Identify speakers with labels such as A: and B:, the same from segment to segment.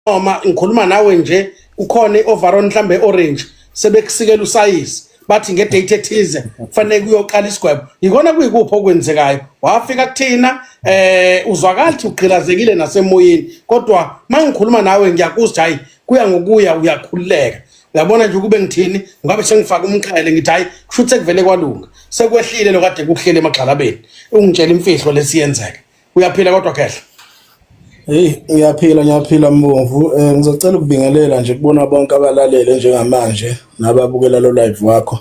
A: Noma ngikhuluma nawe nje kukhona i-overall mhlambe orange sebekusikela usayizi, bathi ngedate ethize kufanele kuyoqala isigwebo. Yikona kuyikuphi okwenzekayo? Wafika kuthina uzwakala ukuthi ugqilazekile nasemoyeni, kodwa mangikhuluma nawe ngiyakuzwa, hayi, kuya ngokuya uyakhululeka. Uyabona nje, ukube ngithini, ngabe sengifaka umqhele, ngithi hayi, kusho ukuthi sekuvele kwalunga, sekwehlile lokade kuhlele emagxalabeni. Ungitshela imfihlo lesiyenzeka. Uyaphila kodwa, Khehla?
B: Hey, ngiyaphila, ngiyaphila Mbomvu. Ngizocela ukubingelela nje kubona bonke abalalele njengamanje nababukela lo live wakho.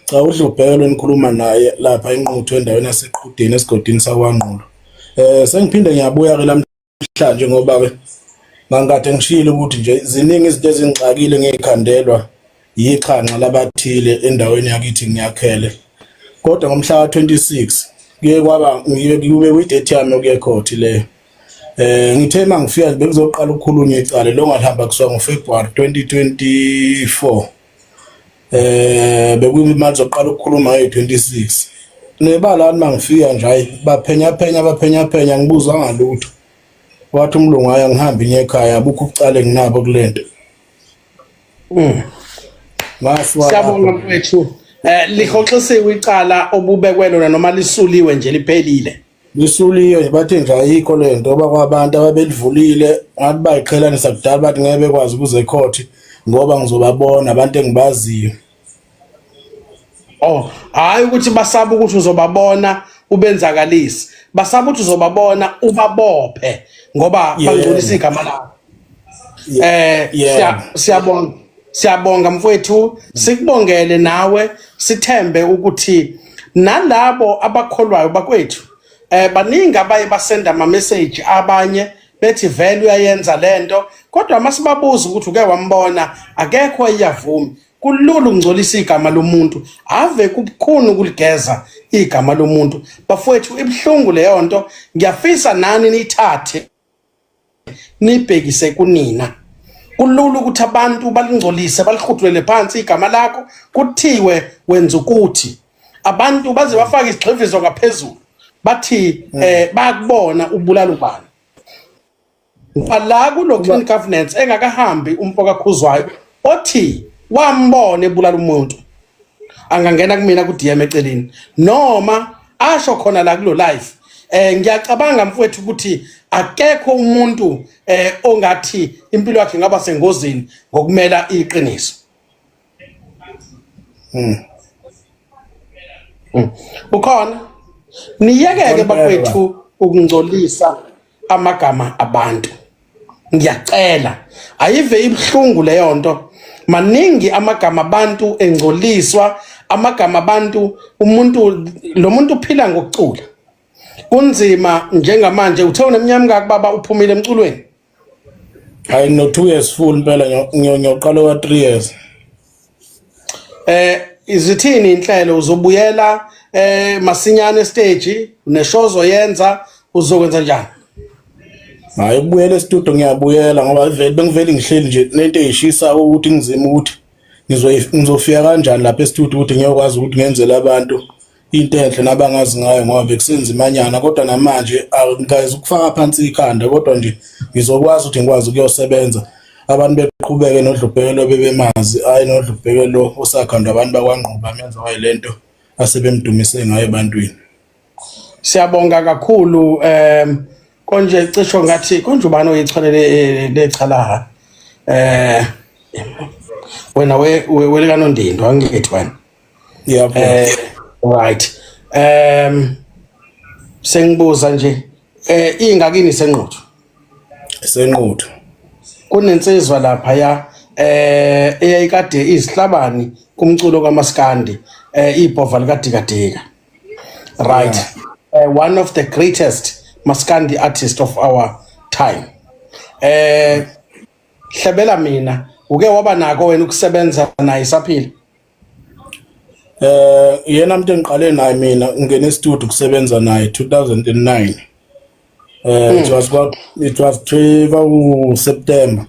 B: Cha, uDlubheke nikhuluma naye lapha eNquthu, endaweni yaseQhudeni, esigodini sakwaNgqulo. Sengiphinde ngiyabuya ke namhlanje ngoba ke ngangikade ngishilo ukuthi nje ziningi izinto ezingixakile, ngikhandelwa yixhanxa labathile endaweni yakithi ngiyakhele. Kodwa ngomhla ka26 kuye kwaba ngiye kube kwi-date yami yokuya ecourt leyo. Ngithe mangifika bekuzoqala ukukhulunywa icala lo ngalihamba kusuka ngoFebruary 2024. Bekuyimali zoqala ukukhuluma nge-26. Nebala mangifika nje, hayi, baphenya phenya, baphenya phenya, ngibuza ngalutho. Wathi umlungu, "Hayi, angihambi ngiye ekhaya, abukho ubucala nginabo kulento." Ngasuka
A: Siyabonga
B: lapho.
A: mfowethu. Lihoxisiwe icala obubekwe lona noma lisuliwe nje, liphelile?
B: Lisuliwe nje, bathi nje ayikho lento ngoba kwabantu ababelivulile ngathi bayiqhelanisa kudala, bathi ngeke bekwazi ukuze ecourt ngoba ngizobabona abantu engibaziyo.
A: Oh, hayi ukuthi basaba ukuthi uzobabona ubenzakalisi, basaba ukuthi uzobabona ubabophe ngoba bangcolisa igama lakho. Siyabonga, siyabonga mfowethu, sikubongele nawe, sithembe ukuthi nalabo abakholwayo bakwethu, baningi abaye basenda ama message, abanye bethi vele uyayenza lento, kodwa masibabuza ukuthi uke wambona, akekho iyavuma. Kulula ukungcolisa igama lomuntu, ave kubukhuni ukuligeza igama lomuntu bafowethu, ibuhlungu leyo nto. Ngiyafisa nani niyithathe nibhekise kunina. Kulula ukuthi abantu balingcolise, balihudulele phansi igama lakho, kuthiwe wenza ukuthi abantu baze bafake isigxivizo ngaphezulu, bathi bayakubona ubulala ubani. Ngoba la kulo clean governance engakahambi umfo kaKhuzwayo othi wambona ebulala umuntu, angangena kumina ku DM eceleni noma asho khona la kulo live. Ngiyacabanga mfowethu ukuthi akekho umuntu ongathi impilo yakhe ingaba sengozini ngokumela iqiniso. Ukhona? Niyekeke bakwethu ukungcolisa amagama abantu, ngiyacela, ayive ibuhlungu leyo nto. Maningi amagama abantu engcoliswa, amagama abantu. Umuntu lo muntu uphila ngokucula, kunzima njengamanje. Uthe uneminyaka mingaki baba uphumile emculweni?
B: Hayi, no 2 years full impela, ngiyoqala wa 3 years.
A: Izithini inhlelo? Uzobuyela masinyane stage uneshow ozoyenza? Uzokwenza njani?
B: Hayi, ukubuyela e-studio ngiyabuyela ngoba vele bengivele ngihleli nje nento eyishisa ukuthi ngizima ukuthi ngizofika kanjani lapha e-studio ukuthi ngiyokwazi ukuthi ngenzele abantu into enhle nabangazi ngayo, ngoba bekusenzimanyana. Kodwa namanje angikazi ukufaka phansi ikhanda, kodwa nje ngizokwazi ukuthi ngikwazi ukuyosebenza, abantu beqhubeke noDlubheke bebemazi, hayi noDlubheke lo osakhandwa abantu bakwaNgquba menza wayilento asebemdumise ngayo ebantwini.
A: Siyabonga kakhulu. Konje cisho ngathi konje ubani oyichwalele lechalaha? Wena welikanondindo, angithi wena?
B: Yebo.
A: Right, sengibuza nje, ingakini senquthu?
B: Senquthu.
A: Kunensizwa lapha ya eyayikade izihlabani kumculo kaMaskandi, ibhova likaDikadika, right? One of the greatest maskandi artist of our time. Hlebela mina, uke waba nako wena ukusebenza naye saphila?
B: Yena umuntu engiqale naye mina ngene e-studio kusebenza naye 2009. It was ku September.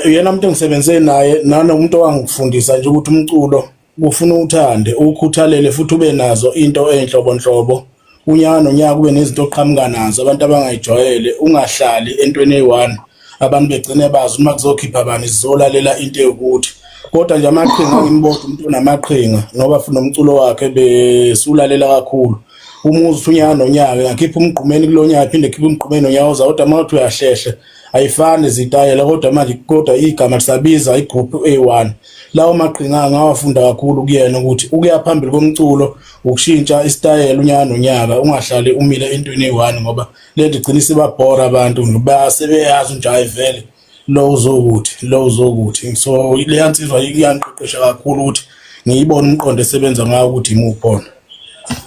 B: Yena umuntu engisebenze naye nanomuntu owangifundisa nje ukuthi umculo kufuna uthande, ukhuthalele futhi ube nazo into enhlobonhlobo. Unyaka nonyaka kube nezinto oqhamuka nazo abantu abangayijwayele, ungahlali entweni eyi-one. Abantu begcine bazi uma kuzokhipha bani sizolalela into ewukuthi. Kodwa nje amaqhinga ngimbodwa umuntu onamaqhinga ngoba futhi nomculo wakhe besulalela kakhulu. Umuzi unyaka nonyaka ngakhipha umgqumeni kulonyaka phinde khipha umgqumeni nonyaka ozayo kodwa uma uthi uyahlehla ayifani izitayela kodwa manje kodwa igama lisabiza igroup A1. Lawo maqhinga ngawafunda kakhulu kuyena ukuthi ukuya phambili komculo ukushintsha isitayela unyaka nonyaka ungahlali umile entweni eyi-one ngoba lento igcina isibabhora abantu basebeyazi nje hayi vele lo uzokuthi lo uzokuthi. So leya nsizwa iyangiqeqesha kakhulu ukuthi ngiyibone umqondo esebenza ngawo ukuthi imuphi wona.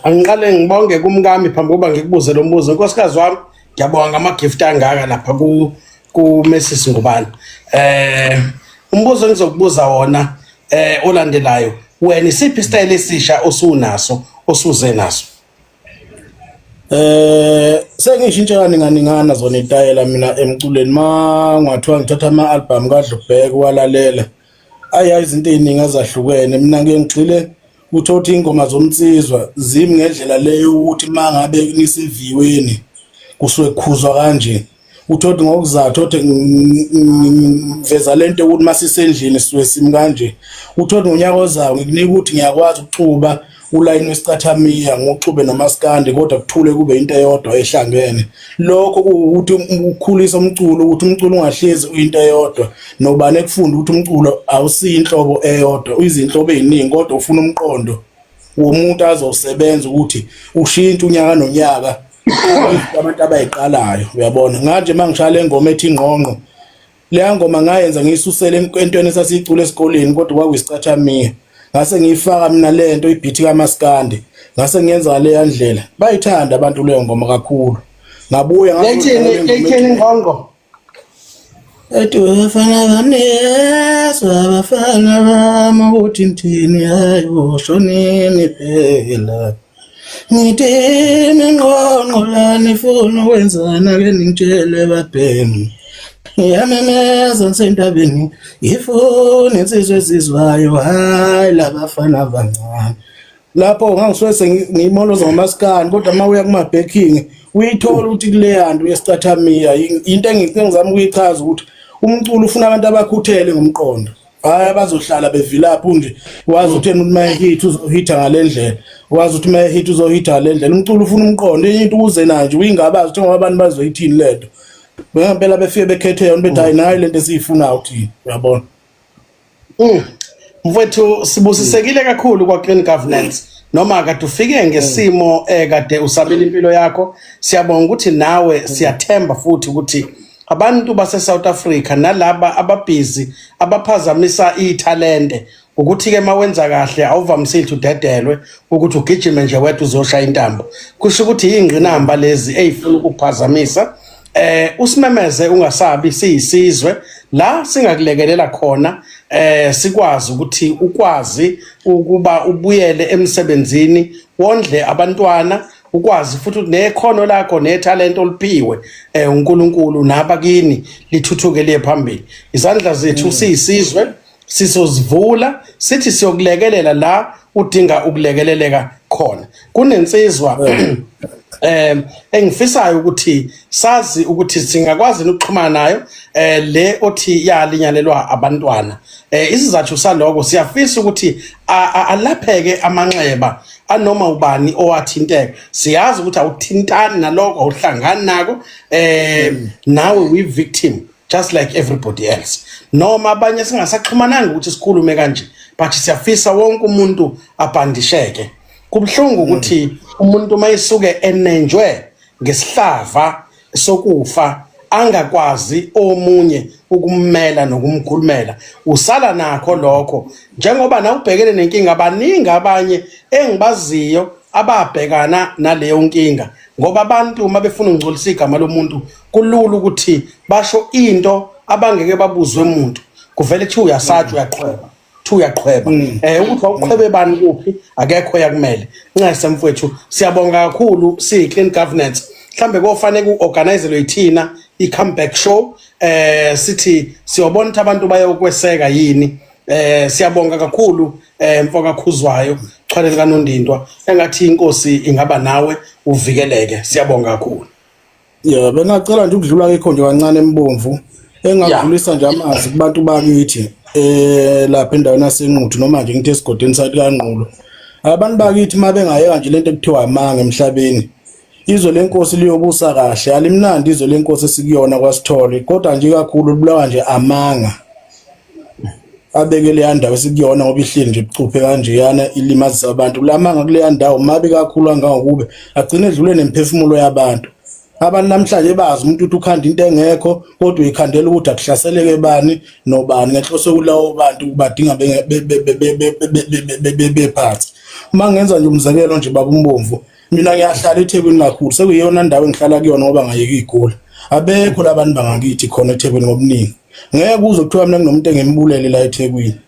A: Angiqale ngibonge kumkami phambi kokuba ngikubuze lo mbuzo. Nkosikazi wami, ngiyabonga ngama-gift angaka lapha ku Mrs Ngubane. Umbuzo engizokubuza wona olandelayo, wena isiphi isitayela esisha osunaso osuze naso?
B: Sengishintshe kaninganingana zona itayela mina emculweni ma ngathiwa ngithatha ama-album kaDlubheke walalela ayi hayi izinto ey'ningi ezahlukene. Mina ngike ngigxile kutho ukuthi iy'ngoma zomnsizwa zimi ngendlela leyo ukuthi uma ngabe niseviweni kusuke kukhuzwa kanje uthoti ngokuzathu othi ngiveza lento ukuthi masisendlini sisuke simi kanje. Uthoti ngonyaka ozayo ngikunika ukuthi ngiyakwazi ukuxuba ulayini wesicathamiya ngoxube nomaskandi kodwa kuthule kube into eyodwa ehlangene. Lokho kuwukuthi ukukhulisa umculo ukuthi umculo ungahlezi uyinto eyodwa nobani ekufunda ukuthi umculo awusiyo inhlobo eyodwa uyizinhlobo eziningi kodwa ufuna umqondo womuntu azosebenza ukuthi ushintshe unyaka nonyaka abantu abayiqalayo uyabona. Nganje mangishaya le ngoma ethi ingqongqo leya ngoma ngayenza ngiyisusele entweni esasiyicula esikoleni kodwa kwakuyisicathamiya ngase ngiyifaka mina lento ibhithi kaMaskandi ngase ngiyenza leya ndlela bayithanda abantu leyo ngoma kakhulu. Ngabuya
A: Yayithini ingqongqo?
B: Ethi abafana bami yezwa abafana bami ukuthi ngithini hayi ushonini phela ngithini ngqongqo la nifuna ukwenzana ke ningitshele babhemi ngiyamemeza ngisentabeni ngifuna insizwa ezizwayo hayi labafana abancane. Lapho ngangisuke sengiyimoloza ngomaskani kodwa uma uya kuma-backing uyithola ukuthi kuleya nto yesicathamiya into engizama ukuyichaza ukuthi umculo ufuna abantu abakhuthele ngomqondo hhayi abazohlala bevilapha nje wazi ukuthi yena uma ehit uzohitha ngale ndlela wazi ukuthi uma ehit uzohitha ngale ndlela. Umculo ufuna umqondo enye into uze nayo nje uyingabazi ukuthi ngoba abantu bazoyithini lento ngempela befike bekhethe yona bethi hayi nayo lento esiyifunayo thina uyabona.
A: Mfowethu sibusisekile kakhulu kwa Clean Governance noma kade ufike ngesimo kade usabela impilo yakho. Siyabonga ukuthi nawe siyathemba futhi ukuthi abantu base South Africa nalaba ababhizi abaphazamisa ithalente ukuthi ke mawenza kahle awuvamisile udedelwe ukuthi ugijime nje wedwa uzoshaya intambo. Kusho ukuthi ingqinamba lezi ezifuna ukuphazamisa usimemeze ungasabi siyisizwe la singakulekelela khona sikwazi ukuthi ukwazi ukuba ubuyele emsebenzini wondle abantwana ukwazi futhi nekhono lakho nethalente oliphiwe uNkulunkulu nabakini lithuthuke liye phambili. Izandla zethu siyisizwe sizozivula sithi siyokulekelela la udinga ukulekeleleka khona. Kunensizwa engifisayo ukuthi sazi ukuthi singakwazi ukuxhumana nayo le othi yalinyalelwa abantwana. Isizathu saloko siyafisa ukuthi alapheke amanxeba anoma ubani owathinteka. Siyazi ukuthi awuthintani naloko awuhlangani nako nawe uyi victim just like everybody else. Noma abanye singasaxhumananga ukuthi sikhulume kanje but siyafisa wonke umuntu abhandisheke. Kubuhlungu ukuthi umuntu mayisuke enenjwe ngesihlava sokufa angakwazi omunye ukummela nokumkhulumela usala nakho lokho. Njengoba na ubhekene nenkinga baningi abanye engibaziyo ababhekana naleyo nkinga ngoba abantu uma befuna ukungcolisa igama lomuntu kulula ukuthi basho into abangeke babuzwe umuntu kuvele kuthiwa uyasatsha uyaqhweba kuthiwa uyaqhweba ukuthi wawuqhwebe bani kuphi akekho yakumele. Ncese mfowethu siyabonga kakhulu siyi Clean Governance. Mhlambe kofanele kuorganizelwe yithina i-comeback show sithi siyobona ukuthi abantu bayokweseka yini. Siyabonga kakhulu mfoka Khuzwayo Chwane kaNondindwa engathi inkosi ingaba nawe uvikeleke. Siyabonga kakhulu.
B: Ya bengacela nje ukudlula kekho nje kancane embomvu. Engakudlulisa nje amazwi kubantu bakithi lapha endaweni yaseNquthu noma nje ngithi esigodini sathi kaNgqulo. Abantu bakithi uma bengayeka nje lento ekuthiwa amanga emhlabeni izwe lenkosi liyobusa kahle alimnandi izwe lenkosi esikuyona kwaSithole kodwa nje kakhulu libulawa nje amanga abeke leya ndawo esikuyona ngoba ihleli nje bucuphe kanjeyana ilimazisa abantu lamanga kuleya ndawo mabi kakhulu kangangokube agcine edlule nemphefumulo yabantu abantu namhlanje bazi umuntu ukuthi ukhanda into engekho kodwa uyikhandela ukuthi akuhlaseleke bani nobani ngenhloso kulawo bantu badinga bephathe uma ngenza nje umzekelo nje baba umbomvu mina ngiyahlala eThekwini kakhulu sekuyiyona ndawo engihlala kuyona ngoba ngayeka igula abekho labantu bangakithi khona eThekwini ngobuningi ngeke uze kuthiwa mina kunomuntu engimbulele la eThekwini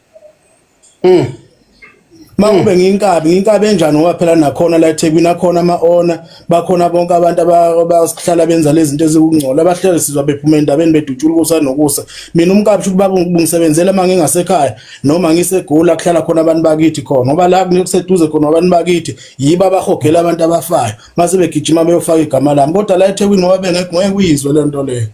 B: Makube ngiyinkabi ngiyinkabi enjani ngoba phela nakhona la eThekwini akhona ama-owner bakhona bonke abantu abasihlala benza lezi zinto ezikungcola abahlele sizwa bephuma endabeni bedutshula ukusa nokusa mina umkabi shuthi baba ungisebenzela uma ngingasekhaya noma ngisegula kuhlala khona abantu bakithi khona ngoba la kuseduze khona abantu bakithi yibo abahogela abantu abafayo mase begijima beyofaka igama lami kodwa la eThekwini ngoba bengekho ngeke uyizwe le nto leyo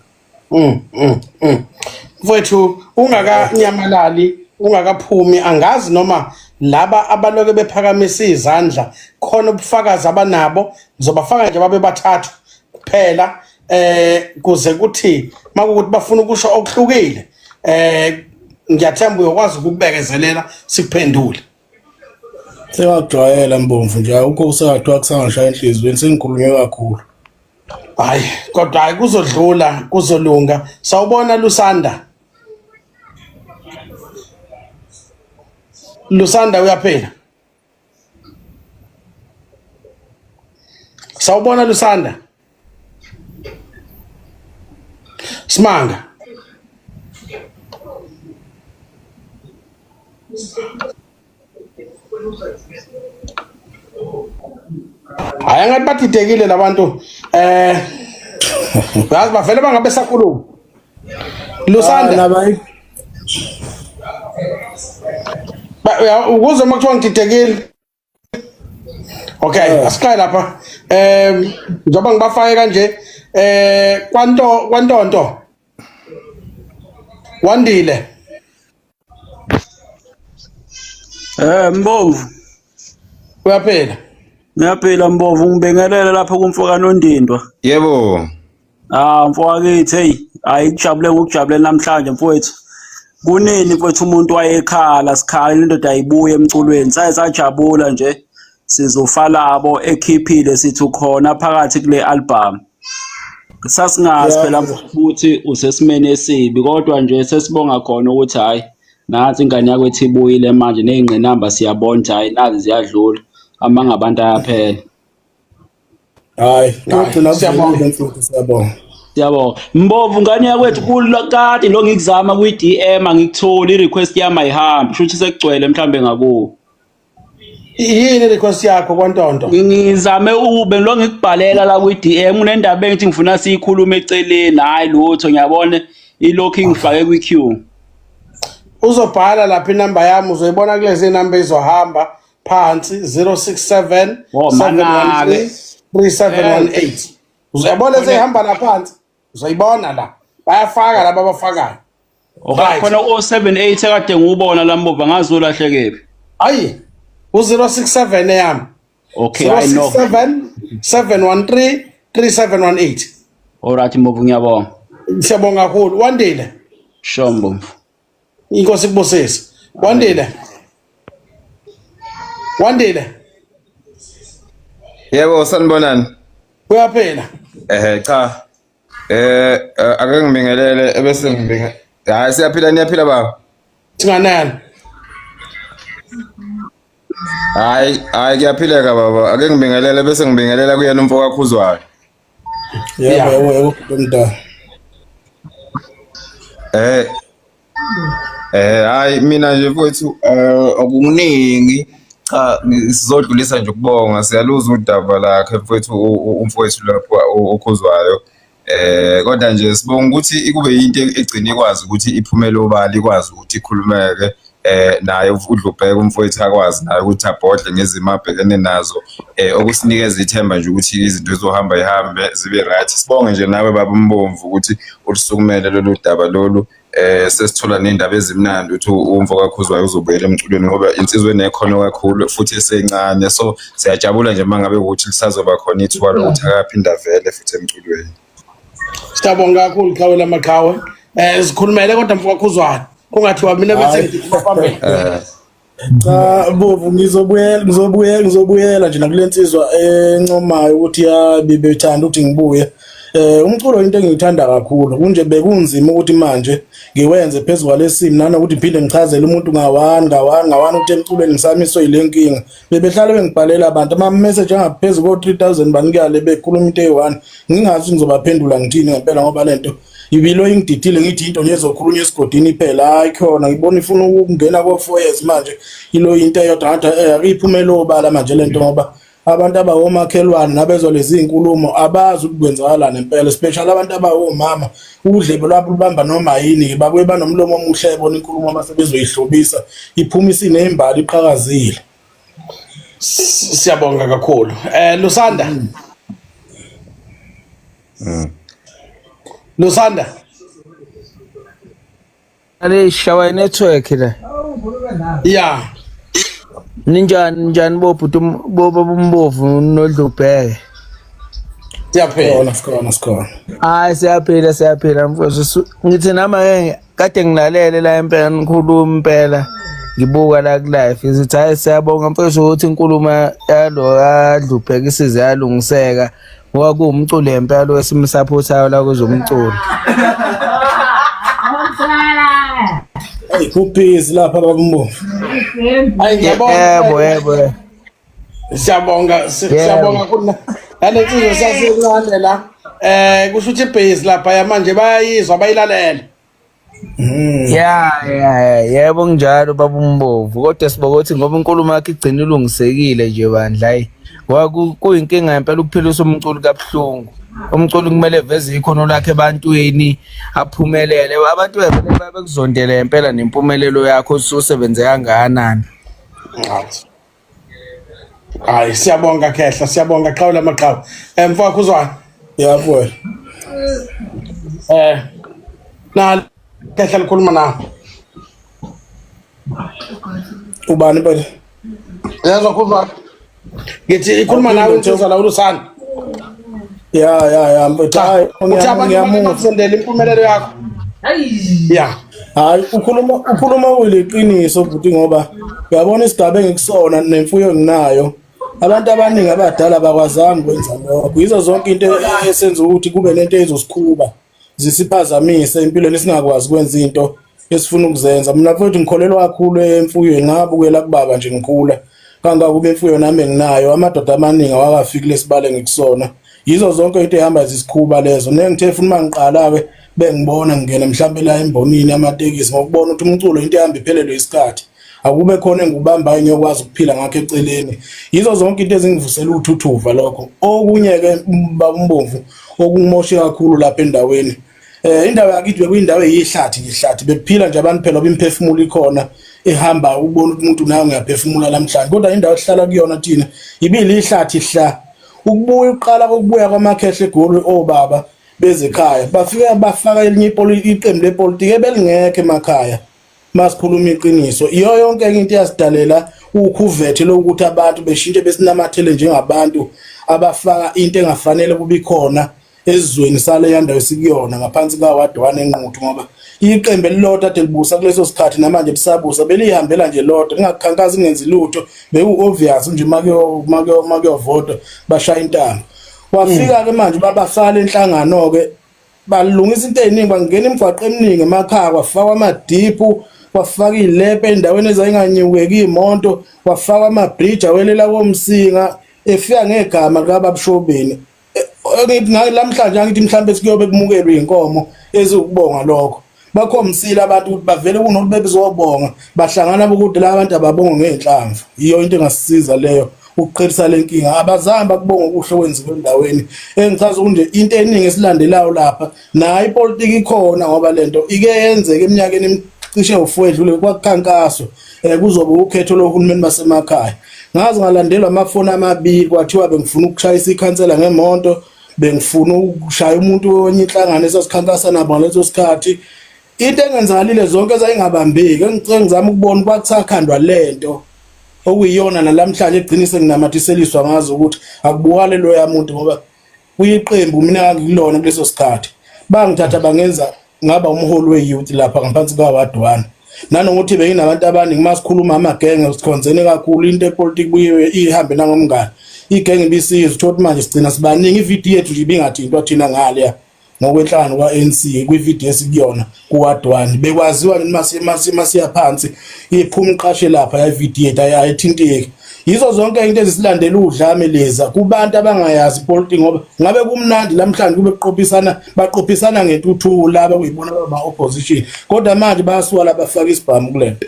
A: Mfowethu ungakanyamalali ungakaphumi angazi noma laba abaloke bephakamisa izandla khona ubufakazi abanabo ngizobafaka nje babe bathathu kuphela kuze kuthi makukuthi bafuna ukusho okuhlukile ngiyathemba uyokwazi ukukubekezelela sikuphendule.
B: Sengakujwayela Mbomvu nje awukho usakathiwa kusangishaya enhliziyweni sengikhulunywe kakhulu.
A: Hayi kodwa hayi kuzodlula kuzolunga. Sawubona Lusanda. Lusanda uyaphila. Sawubona Lusanda. Simanga. Hayi angathi badidekile labantu eh yazi bavele bangabe sakhuluma. Lusanda.
B: Nabayi
A: Ukuze uma kuthiwa ngididekile. Okay, asiqale lapha. Njengoba ngibafake kanje kwanto kwantonto. Wandile.
C: Mbovu,
A: Uyaphila.
C: ngiyaphila Mbovu, ngibingelele lapho kumfoka Nondindwa.
D: Yebo.
C: Ah mfokakithi hey, hayi kujabule ngokujabule namhlanje mfowethu. Kunini mfowethu umuntu wayekhala sikhala indoda ayibuye emculweni. Saye sajabula nje sizofa labo ekhiphile sithi ukhona phakathi kule album. Sasingazi phela futhi usesimeni esibi kodwa nje sesibonga khona ukuthi hayi nansi ingane yakwethu ibuyile manje nezingqinamba siyabona ukuthi hayi nazi ziyadlula amanga abantu ayaphela.
B: Hayi, kuyogcina
A: Siyabonga.
B: kuvumile mfowethu siyabonga.
C: Siyabonga. Mbovu ngane yakwethu kade lo ngikuzama kwi-DM angikutholi i-request yami ayihambi shuthi sekugcwele mhlambe ngakuwo.
A: Yini request yakho kwantonto?
C: Ngizame ube lo ngikubhalela la kwi-DM kunendaba engithi ngifuna siyikhulume eceleni hayi lutho ngiyabona ilokhu ingifake kwi-queue.
A: Uzobhala lapha inamba yami uzoyibona kulezi namba izohamba phansi 067
C: Oh,
A: 713 3718. Uzayibona seyihamba la phansi. Uzoyibona la. Bayafaka laba abafakayo.
C: Okay,
A: Right.
C: khona o-78 ekade ngiwubona la Mbovu angazi ulahlekephi.
A: Ayi u067 eyami.
C: Okay, I know.
A: 067 713 3718.
C: Alright Mbovu ngiyabonga.
A: Siyabonga kakhulu. Wandile.
C: Sure Mbovu.
A: Inkosi ikubusise. Wandile. Wandile.
D: Yebo, sanibonani.
A: Uyaphila.
D: Cha. Ake ngibingelele ebese ngibinge. Hayi siyaphila niyaphila baba.
A: Singanani.
D: Hayi, hayi kuyaphileka baba. Ake ngibingelele bese ngibingelela kuyena umfo kaKhuzwayo.
B: Yebo yebo yebo mntana.
D: Hayi mina nje mfowethu okuningi cha sizodlulisa nje ukubonga siyaluza udaba lakhe mfowethu umfowethu lapho okhuzwayo. Kodwa nje sibonga ukuthi ikube into egcina ikwazi ukuthi iphumele obala ikwazi ukuthi ikhulumeke. Naye uDlubheka umfowethu akwazi naye ukuthi abhodle ngezimo abhekene nazo, okusinikeza ithemba nje ukuthi izinto zizohamba ihambe zibe right. Sibonge nje nawe baba uMbomvu ukuthi ulusukumele lolu daba lolu. Sesithola nendaba ezimnandi ukuthi umfo kaKhuzwayo uzobuyela emculweni ngoba insizwa enekhono kakhulu futhi esencane, so siyajabula nje uma ngabe ukuthi lisazoba khona ithuba lokuthi akaphinde avele futhi emculweni.
A: Siyabonga kakhulu qhawe lamaqhawe. Sikhulumele kodwa mfo kaKhuzwayo. Kungathiwa mina bese
B: Hayi.
A: ngikhuluma phambili.
B: Cha bovu, ngizobuyela, ngizobuyela, ngizobuyela nje nakule nsizwa encomayo ukuthi ya bebethanda ukuthi ngibuye. Umculo into engiyithanda kakhulu, kunje bekunzima ukuthi manje ngiwenze phezu kwalesimo nanokuthi ngiphinde ngichazele umuntu ngawani ngawani ngawani ukuthi emculweni ngisamiswe yile nkinga. Bebehlale bengibhalela abantu ama message angaphezulu ko 3000 banikale bekhuluma into eyi-1, ngingazi ngizobaphendula ngithini ngempela ngoba lento ibilo ingididile, ngithi into nje ezokhulunywa esigodini phela. Hayi khona ngibona ifuna ukungena ko 4 years manje, ilo into eyodwa ngathi akuyiphumela obala manje lento ngoba abantu abawomakhelwane nabezwa lezi inkulumo abazi ukuthi kwenzakalani ngempela, especially abantu abawomama, udlebe lwabo lubamba noma yini, babuye banomlomo omuhle ebona inkulumo mase bezoyihlobisa iphuma isinembali iqhakazile.
A: Siyabonga kakhulu. Lusanda. Lusanda.
E: Ale shawa network la.
A: Yeah.
E: Ninjani, njani bobhuti bobo bombovu noDlubheke?
A: Siyaphila.
B: Khona sikhona, sikhona.
E: Hayi siyaphila, siyaphila mfowethu. Ngithi nama ke kade ngilalele la impela nikhuluma impela, ngibuka la ku live, ngithi hayi siyabonga mfowethu ukuthi inkulumo yalo kaDlubheke isize yalungiseka ngoba kuwumculo impela lo esimsupportayo la kwezomculo.
B: Hey, kubhizi lapha babumbovu.
A: Hayi ngiyabonga.
E: Yebo, yebo.
A: Siyabonga,
E: Yebo.
A: siyabonga kuna. Nale nsizwa sasencane la. Kusho ukuthi ibase lapha manje bayayizwa, bayilalela.
E: Ya, yebo kunjalo baba uMbovu, kodwa sibonga ukuthi ngoba inkulumo yakhe igcina ilungisekile nje bandla, hayi ngoba kuyinkinga impela ukuphilisa umculo kabuhlungu. Umculo kumele eveze ikhono lakhe ebantwini, aphumelele, abantu bevele bekuzondele impela nempumelelo yakho ususebenze kangakanani.
A: Hayi siyabonga Khehla, siyabonga qhawe lamaqhawe. Mfowethu Khuzwayo.
B: Yabo.
A: Na Khehla likhuluma nawe.
B: Ubani phela?
A: Yezwa Khuzwayo. Ngithi ikhuluma nawe insizwa la uLusanda.
B: Ya ya ya, mfethu, hayi
A: Uthi abantu
B: ngiyamuzwa.
A: bakuzondela impumelelo yakho. Ya.
B: Hayi ukhuluma kuliqiniso bhuti, ngoba uyabona isigaba engikusona nemfuyo enginayo, abantu abaningi abadala bakwazanga ukwenza lokho. Yizo zonke into esenza ukuthi kube nento ezosikhuba zisiphazamise empilweni, singakwazi ukwenza into esifuna ukuzenza. Mina mfowethu ngikholelwa kakhulu emfuyweni, ngabukela kubaba nje ngikhula kangakuba imfuyo nami enginayo, amadoda amaningi awakafiki lesibale ngikusona. Yizo zonke into ehamba zisikhuba lezo. Nengithe futhi uma ngiqala-ke bengibona ngingena mhlampe la embonini yamatekisi, ngokubona ukuthi umculo into ehamba iphelelwe isikhathi, akube khona engikubambayo ngiyokwazi ukuphila ngakho eceleni. Yizo zonke into ezingivusela uthuthuva lokho. Okunye-ke baba uMbomvu okungimoshe kakhulu lapha endaweni, indawo yakithi bekuyindawo eyihlathi nje, ihlathi bekuphila nje abantu phela imphefumulo ikhona ehamba, ubona ukuthi umuntu nawe ngiyaphefumula namhlanje, kodwa indawo esihlala kuyona thina ibili ihlathi hla. Ukubuya uqala kokubuya kwamakhehle eGoli, obaba bezekhaya bafika bafaka elinye iqembu lepolitiki ebelingekho emakhaya. Masikhuluma iqiniso, iyo yonke enye into eyasidalela ukhuvethe lokuthi abantu beshintshe besinamathele njengabantu abafaka into engafanele kube ikhona ezweni sale ndawo esikuyona ngaphansi kaWard 1 eNquthu, ngoba iqembu elilodwa ade libusa kuleso sikhathi namanje lisabusa belihambela nje lodwa, lingakhankasi, lingenzi lutho, beku obvious nje makuyo makuyovota bashaya intambo. Wafika ke manje babasala enhlangano ke balungisa into eziningi, bangena imigwaqo eminingi emakhaya, kwafakwa amadiphu, kwafaka ilepe endaweni ezayinganyukeki imoto, kwafakwa amabridge awelela komsinga efika ngegama likaBabshobeni. Ngithi namhlanje angithi mhlambe sikuyobe kumukelwe inkomo ezukubonga lokho, bakhombisile abantu ukuthi bavele kunokuthi bebezobonga bahlangana bokude la abantu ababonga ngey'nhlamvu. Yiyo into engasisiza leyo ukuqhelisa le nkinga. Abazange bakubonga okuhle okwenziwe endaweni. Engichaza ukuthi nje into eningi esilandelayo lapha nayo ipolitiki ikhona, ngoba lento ike yenzeka eminyakeni cishe u4 edlule kwakukhankaswa kuzoba ukhetho lohulumeni basemakhaya. Ngaze ngalandelwa amafoni amabili kwathiwa bengifuna ukushayisa ikhansela ngemoto, bengifuna ukushaya umuntu wenye inhlangano esasikhankasa nabo ngaleso sikhathi. Into engenzakalile zonke ezayingabambeki engicela ngizama ukubona kwakusakhandwa lento okuyiyona nalamhlanje egcine senginamathiseliswa ngazo ukuthi akubukale loya muntu ngoba kuyiqembu mina ngikulona kuleso sikhathi. Bangithatha bangenza ngaba umholi we-youth lapha ngaphansi kwa-ward 1. Nanokuthi benginabantu abaningi masikhuluma amagenge sikhonzene kakhulu into epolitiki buye ihambe nangomngane. Igenge ibisizwe uthola ukuthi manje sigcina sibaningi ividiyo yethu nje ibingathintwa thina ngale ngokwenhlangano kwa-ANC kwividiyo esikuyona ku-ward 1 bekwaziwa nje masiya phansi iphuma iqashe lapha yayividiyo yethu ayithinteki. Yizo zonke into ezisilandela udlame leza kubantu abangayazi ipolitiki ngoba ngabe kumnandi lamhlanje kube kuqophisana baqophisana ngentuthuko laba kuyibona baba opposition kodwa manje bayasuka labafaka isibhamu kulento.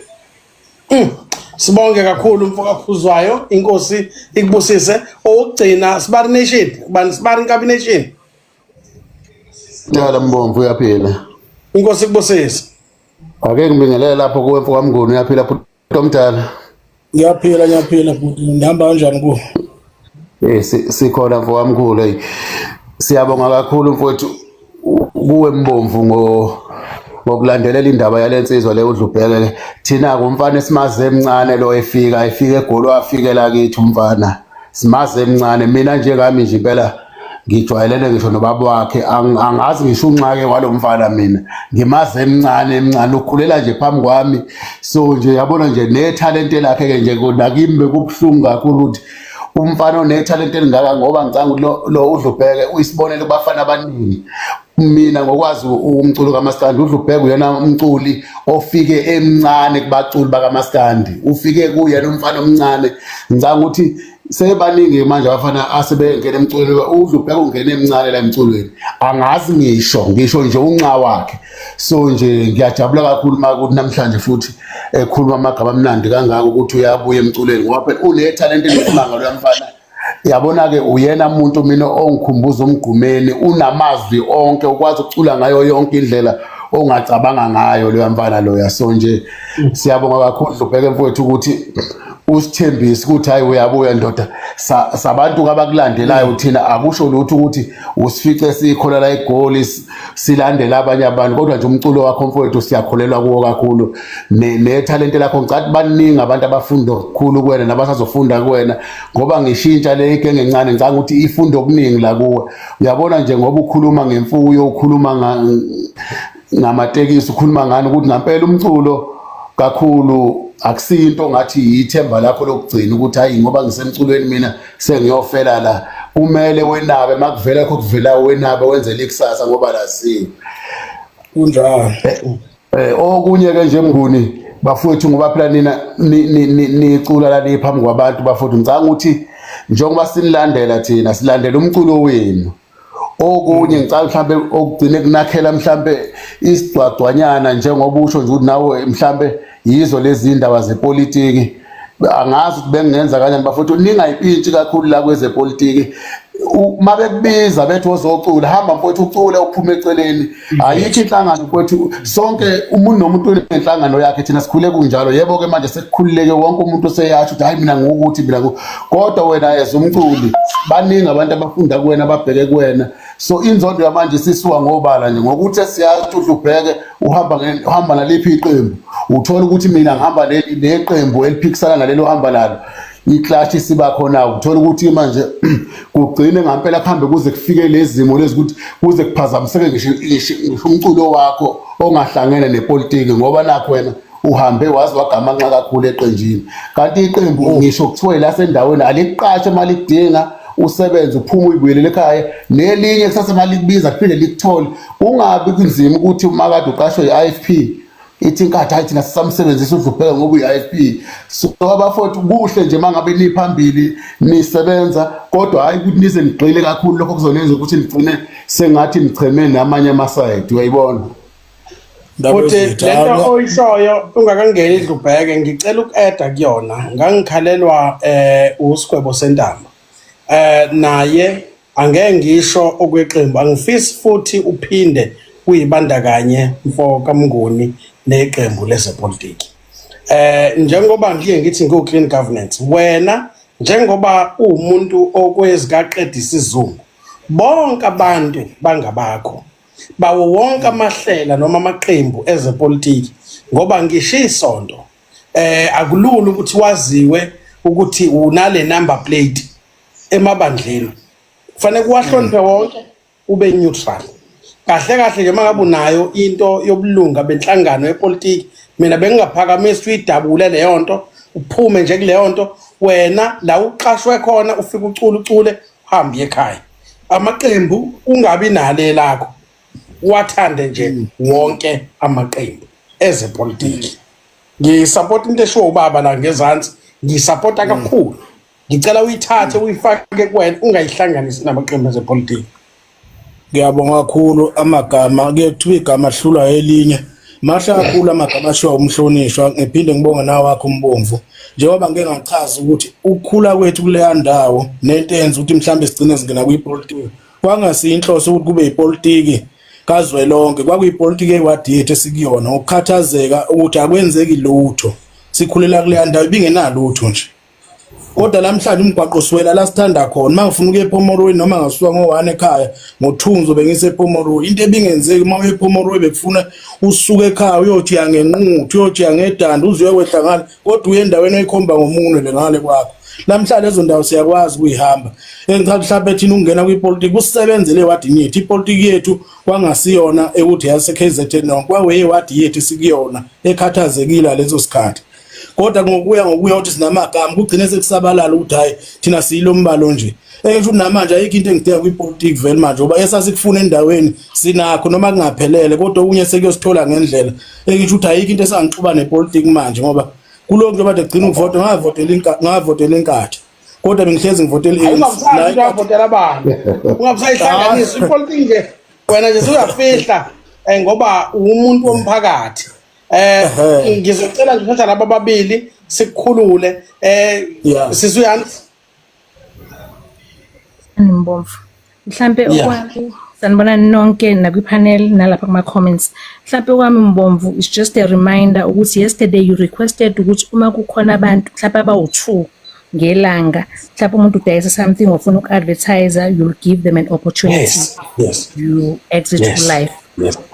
A: Sibonge kakhulu mfo kaKhuzwayo, inkosi ikubusise. Owokugcina Sibari Nation, bani Sibari Nkabi Nation.
F: Yala Mbomvu uyaphila.
A: Inkosi ikubusise.
F: Ake ngibingelele lapho kuwe mfo kaMnguni uyaphila bhuti omdala.
B: Ngiyaphila ngiyaphila bhuti ngihamba kanjani ku?
F: Sikhona mfo kamkhulu hey. Siyabonga kakhulu mfowethu kuwe Mbomvu ngokulandelela indaba yalensizwa le uDlubheke. Thina kumfana esimaze emncane lo efika eGoli wafikela kithi umfana. Simaze emncane mina njengami nje impela ngijwayelene ngisho nobaba wakhe angazi ngisho unxake walo mfana mina ngimaze emncane emncane ukhulela nje phambi kwami so nje yabona nje nethalente lakhe ke nje nakimi bekubuhlungu kakhulu ukuthi umfana onethalente elingaka ngoba ngicanga ukuthi lo uDlubheke uyisibonelo kubafana abaningi. Mina ngokwazi umculo kaMaskandi uDlubheke uyena umculi ofike emncane kubaculi bakaMaskandi, ufike kuyena umfana omncane. Ngicanga ukuthi sebaningi manje abafana asebengena emculweni, uDlubheke ungene emncane la emculweni, angazi ngisho nje unxa wakhe. So nje ngiyajabula kakhulu uma kuthi namhlanje futhi ekhuluma amagama amnandi kangaka ukuthi uyabuya emculweni ngoba phela unethalente elisimanga loya mfana. Yabona-ke uyena muntu mina ongikhumbuza uMgqumeni, unamazwi onke, ukwazi ukucula ngayo yonke indlela ongacabanga ngayo loya mfana loya. So nje siyabonga kakhulu Dlubheke mfowethu ukuthi usithembise ukuthi hayi uyabuya ndoda. Sabantu abakulandelayo thina akusho lutho ukuthi usifice sikhola la eGoli silandela abanye abantu, kodwa nje umculo wakho mfowethu siyakholelwa kuwo kakhulu nethalente lakho. Ngicela baningi abantu abafunda kakhulu kuwena nabasazofunda kuwena ngoba ngishintsha le igenge encane ngicanga ukuthi ifunda okuningi la kuwe. Uyabona nje ngoba ukhuluma ngemfuyo, ukhuluma ngamatekisi, ukhuluma ngani ukuthi ngampela umculo kakhulu akusinto ngathi yithemba lakho lokugcina ukuthi hayi ngoba ngisemculweni mina sengiyofela la. Kumele wenabe makuvela lokho kuvela wenabe wenzele ikusasa ngoba laziwe.
B: Kunjalo.
F: Okunye ke nje Mnguni bafowethu ngoba phela nina nicula la niphambi kwabantu bafowethu, ngicanga ukuthi njengoba sinilandela thina silandela umculo wenu. Okunye ngicela mhlambe okugcine kunakhela mhlambe isigcwagcwanyana njengoba usho nje ukuthi nawe mhlambe yizo lezi indaba zepolitiki, angazi ukuthi bengingenza kanjani bafowethu, ningayipintshi kakhulu la kwezepolitiki. Uma bekubiza bethi wozocula, hamba mfowethu ucule uphume eceleni. Ayikho inhlangano mfowethu, sonke umuntu nomuntu unenhlangano yakhe, thina sikhule kunjalo. Yebo ke manje sekukhululeke wonke umuntu useyasho ukuthi hayi mina ngukuthi mina kodwa wena as umculi baningi abantu abafunda kuwena ababheke kuwena. So inzondo yamanje isisuka ngobala nje ngokuthi siyazi ukuthi ubheke uhamba naliphi iqembu, uthola ukuthi mina ngihamba neqembu eliphikisana nalelo uhamba nalo, iclash isiba khona. Uthola ukuthi manje kugcine ngampela kuhambe kuze kufike lezimo lezi ukuthi kuze kuphazamiseke ngisho umculo wakho ongahlangene nepolitiki ngoba nakho wena uhambe wazi wagamanxa kakhulu eqenjini. Kanti iqembu ngisho kuthiwe lasendaweni alikuqashe uma likudinga usebenze uphume uyibuyelele ekhaya, nelinye kusasa uma likubiza kuphinde likuthole. Kungabi kunzima ukuthi uma kade uqashwe i-IFP ithi inkathi hayi thina sisamsebenzisa uDlubheke ngoba uyi-IFP. So abafowethu kuhle nje uma ngabe niphambili nisebenza, kodwa hhayi ukuthi nize nigxile kakhulu lokho kuzonenza ukuthi nigcine sengathi nicheme namanye amasayidi, uyayibona.
A: Futhi lento oyishoyo ungakangeni Dlubheke, ngicela uku-eda kuyona. Ngangikhalelwa uSigwebo Sentamba naye angeke ngisho okweqembu, angifisi futhi uphinde uyibandakanye mfo kaMnguni Neqembu lezepolitiki. Njengoba ngiye ngithi ngiwu clean governance, wena njengoba uwumuntu okwezikaqeda isizungu, bonke abantu bangabakho bawo wonke amahlela noma amaqembu ezepolitiki, ngoba ngisho isonto akulula ukuthi waziwe ukuthi unale number plate emabandleni, kufanele kuwahloniphe wonke, ube neutral. Kahle kahle nje, mangabe unayo into yobulunga benhlangano yepolitiki, mina bengingaphakamisa uyidabule leyo nto, uphume nje kuleyo nto. Wena la uqashwe khona, ufike ucule, ucule, uhambe ekhaya. Amaqembu ungabi nale lakho, wathande nje wonke amaqembu ezepolitiki. Ngisupport into eshiwo ubaba la ngezansi, ngisupporta kakhulu. Ngicela uyithathe uyifake kuwena, ungayihlanganisi namaqembu ezepolitiki.
B: Ngiyabonga kakhulu. Amagama kuye kuthiwa igama hlulwa elinye. Mahle kakhulu amagama ashiwa umhlonishwa. Ngiphinde ngibonge nawe wakho umbomvu, njengoba ngike ngachaza ukuthi ukukhula kwethu kuleya ndawo nento eyenza ukuthi mhlambe sigcine singena kwipolitiki, kwangasiyo inhloso ukuthi kube ipolitiki kazwelonke, kwakuyipolitiki ewadi yethu esikuyona, ngokukhathazeka ukuthi akwenzeki lutho. Sikhulela kuleya ndawo ibingenalutho nje, kodwa namhlanje umgwaqo siwela la sithanda khona. Uma ngifuna ukuya ePomoroy, noma ngasuka ngo-1 ekhaya, ngo-2 ngizobe ngisePomoroy, into ebingenzeki. Uma uye ePomoroy bekufuna usuke ekhaya uyothi yangenquthu, uyothi yangedanda, uze uyokwehla ngale, kodwa uye endaweni oyikhomba ngomunwe le ngale kwakho. Namhlanje lezo ndawo siyakwazi ukuyihamba. Engichaza mhlawumbe thina ukungena kwipolitiki kusebenzele ewadini yethu. Ipolitiki yethu kwangasiyona ekuthi yase-KZN nonke, kwaweyewadi yethu esikuyona ekhathazekile leso sikhathi. Kodwa ngokuya ngokuya ukuthi sinamagama, kugcine sekusabalala ukuthi hayi, thina siyilo mbalo nje. Engisho ukuthi namanje ayikho into engidinga kwipolitiki vele manje, ngoba esasikufuna endaweni sinakho, noma kungaphelele, kodwa okunye sekuyosithola ngendlela. Engisho ukuthi ayikho into esangixuba nepolitiki manje, ngoba kulokhu njengoba gcina ukuvota, ngavotela inkatha, kodwa bengihlezi ngivotela i-ANC.
A: Ungabusazi uyavotela abantu, ungabusayihlanganisa ipolitiki nje. Wena nje suyafihla ngoba umuntu womphakathi. Ngizocela nje uthatha laba ababili sikukhulule. Sisuyani.
G: Mbomvu. Mhlambe okwami, sanibonani nonke nakwi-panel nalapha kuma-comments. Mhlambe okwami Mbomvu is just a reminder ukuthi yesterday you requested ukuthi uma kukhona abantu mhlambe abawu-2 ngelanga, mhlawumbe umuntu udayisa something ofuna uku-advertise, you'll give them an opportunity. You exit live.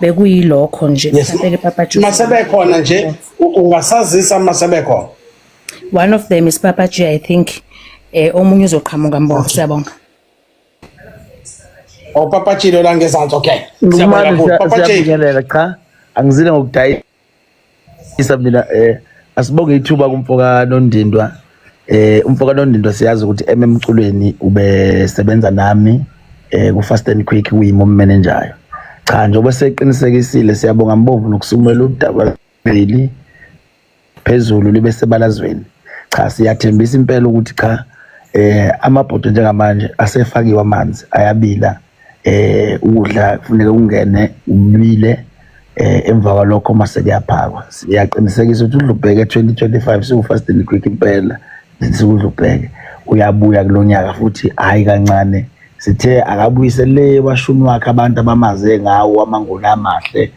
G: Bekuyilokho nje. Mhlambe ke Papa G.
A: Masebekhona nje, ungasazisa masebekhona.
G: One of them is Papa G, I think. Omunye uzoqhamuka, Mbomvu. Siyabonga.
A: Oh, Papa G lo la ngezansi, okay. Siyabonga kakhulu. Papa G.
E: Siyabingelela. Cha, angizile ngokudayisa mina. Asibonge ithuba kumfoka Nondindwa. Umfoka Nondindwa siyazi ukuthi ememculweni ubesebenza nami ku Fast and Quick, kuyimi manager. Cha, njengoba seqinisekisile, siyabonga Mbomvu nokusumela udaba leli phezulu libe sebalazweni. Cha, siyathembisa impela ukuthi cha, amabhodo njengamanje asefakiwe amanzi, ayabila. Ukudla kufuneka kungene ubile, emva kwalokho mase kuyaphakwa. Siyaqinisekisa ukuthi uDlubheke 2025 siwu Fast and Quick impela, sikudlubheke uyabuya kulonyaka futhi, hayi kancane. Sithe akabuyise le washuni wakhe abantu abamaze ngawo, amanguna amahle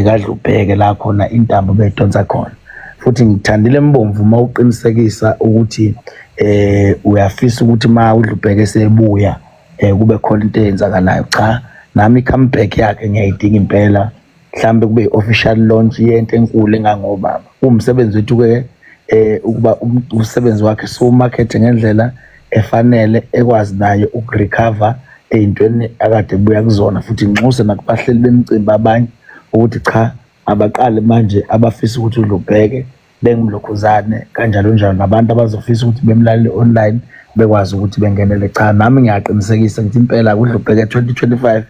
E: kaDlubheke, la khona intambo beyidonsa khona. Futhi ngithandile Mbomvu uma uqinisekisa ukuthi uyafisa ukuthi ma uDlubheke sebuya kube khona into eyenzakalayo. Cha, nami i-comeback yakhe ngiyayidinga impela, mhlambe kube i-official launch yento enkulu engangobaba. Kuwumsebenzi wethu ke ukuba umsebenzi wakhe siwumakethe ngendlela efanele, ekwazi naye ukurecover ey'ntweni akade ebuya kuzona. Futhi nginxuse nakubahleli bemicimbi abanye ukuthi cha, abaqale manje abafisa ukuthi uDlubheke bengumlokhuzane kanjalo njalo, nabantu abazofisa ukuthi bemlalele online bekwazi ukuthi bengenele. Cha, nami ngiyaqinisekisa ngithi impela kuDlubheke 2025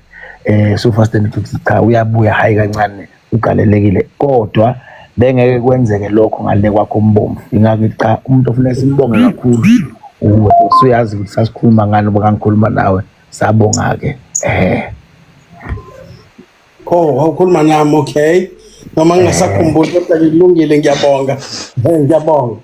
E: so Fast and Quick, cha, uyabuya, hayi kancane, ugalelekile. Kodwa bengeke kwenzeke lokho ngale kwakho Mbomvu. Ingakho cha, umuntu ofuneka simbonge kakhulu uwe. Usuyazi ukuthi sasikhuluma ngani ngoba ngikhuluma nawe. Sabonga ke.
A: Oh, wawukhuluma nami, okay. Noma ngingasakhumbuli, kodwa kulungile, ngiyabonga. Ngiyabonga.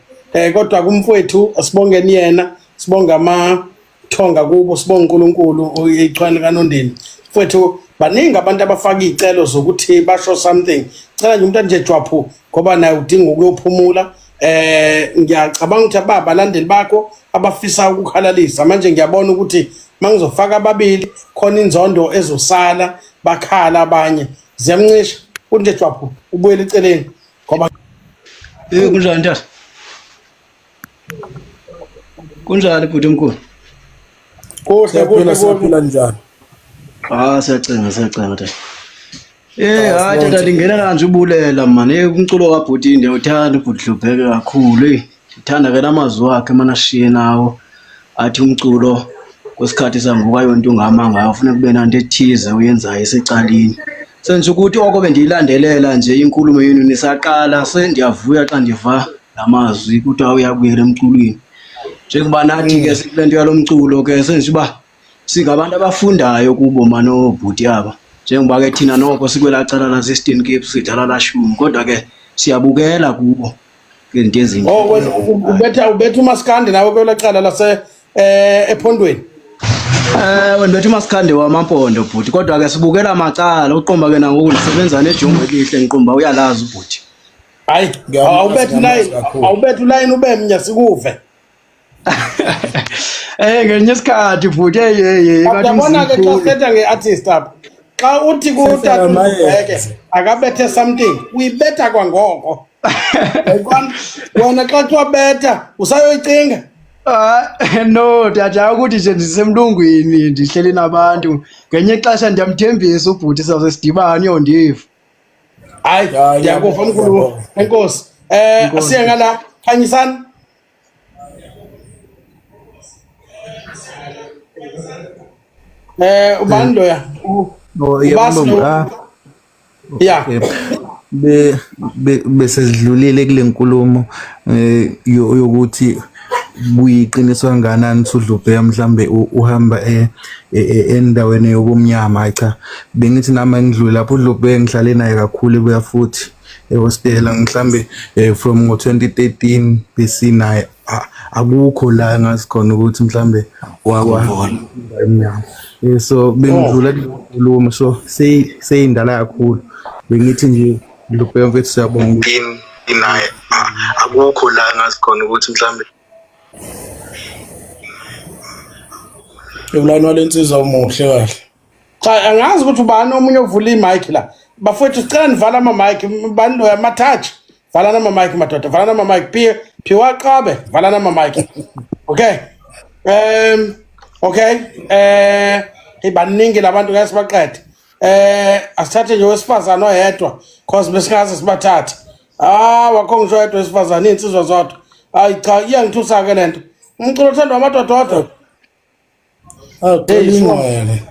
A: Kodwa kumfowethu asibongeni yena, sibonga amathonga kubo, sibonga uNkulunkulu ichwane kaNondini. Mfowethu. Baningi abantu abafaka iy'celo zokuthi basho something. Cela nje umuntu nje jwaphu ngoba naye udinga ukuyophumula. Ngiyacabanga ukuthi abalandeli bakho abafisa ukukhalalisa manje ngiyabona ukuthi mangizofaka ababili khona inzondo ezosala bakhala abanye. Ziyamncisha uthi nje jwaphu ubuyele eceleni ngoba
H: Kunjani tata? Kunjani bhuti omkhulu?
A: Kuhle
B: Siyaphila
A: kuhle kuhle.
B: siyaphila njani?
H: Ah siyacenga siyacenga tata. Eh
B: Ah,
H: hayi
B: sibonge.
H: tata ndingena kanje ubulela man. Eh umculo kaBhuti ndiyawuthanda ubhuti Dlubheke kakhulu. Eh ndithanda ke namazwi wakhe mana ashiye nawo. Athi umculo kwesikhathi sangoku ayonto ungama ngayo funeka kube nanto ethize uyenzayo esecaleni. Senje ukuthi oko bendiyilandelela nje inkulumo yenu nisaqala sendiyavuya xa ndiva lamazwi kuthiwa uyabuyela emculweni. Njengoba nathi ke sikule nto yalo mculo ke senje uba singabantu abafundayo kubo mani oobhuti aba. Njengoba ke thina noko sikwelaa cala lase-Eastern Cape sidlala laa shumi kodwa ke siyabukela kubo ngezinto ezintle.
A: Oh wena ubetha umaskandi nawe kwela cala lase ephondweni.
H: Wena bethu umaskandi wamampondo bhuti kodwa ke sibukela macala uqomba ke nangoku ndisebenza nejongo elihle ngiqomba uyalazi ubhuti.
A: Hayi
B: Ngiyamazi
A: awubetha
B: ngiyamazi
A: ulayini
B: kakhulu.
A: awubetha ulayini ube mnya sikuve.
H: Ngelinye isikhathi bhuti hey hey hey ngathi
A: Uyabona ke xa
H: umzimkhulu.
A: sithetha nge-artist apha. Xa uthi kutata
B: Sesiyamayenza.
A: uDlubheke akabethe something uyibetha kwangoko. Uyayibona? Wena xa kuthiwa betha usayoyicinga.
H: Ah, no tata ukuthi nje ndisemlungwini ndihleli nabantu ngenye ixesha ndiyamthembisa ubhuti sizawuze sidibane uyondiva.
A: Hayi
B: Ya
A: ndiyakuva
B: ngiyabonga
A: mkhulu
B: ngiyabonga.
A: enkosi.
H: Inkosi.
A: Siye ngala khanyisani. Ubani loya?
I: Oh yebo
A: Ubasi
I: Mbomvu
A: lo.
I: ah
A: Yeah.
I: yebo. Be bese sidlulile kule nkulumo yokuthi kuyiqiniso kangakanani ukuthi uDlubheka mhlambe uhamba endaweni yobumnyama. Hayi cha, bengithi nami ngidlule lapho uDlubheka ngihlale naye kakhulu ebuya futhi ehostela mhlambe from ngo-2013 besinaye akukho la ngazi khona ukuthi mhlambe wakwa emnyama. So bengidlula kule nkulumo so seyindala kakhulu. Bengithi nje Dlubheka mfethu siyabonga ukuthi naye akukho la ngazi khona ukuthi mhlambe
B: Ulayini walensizwa umuhle kahle.
A: Cha angazi ukuthi ubani omunye ovula imic la. Bafowethu sicela nivala ama mic bani loya ama touch. Valana ama mic madoda, valana ama mic. Phi phiwa qabe, valana ama mic. Okay. Okay. Baningi labantu ngeke sibaqede. Asithathe nje wesifazana oyedwa cause besingaze sibathathe. Ah wakho ngisho oyedwa wesifazana insizwa zodwa. Hayi cha iyangithusa ke lento. Umculo othandwa amadoda odwa.
B: Awucela
A: Hey, so
B: ingqwele.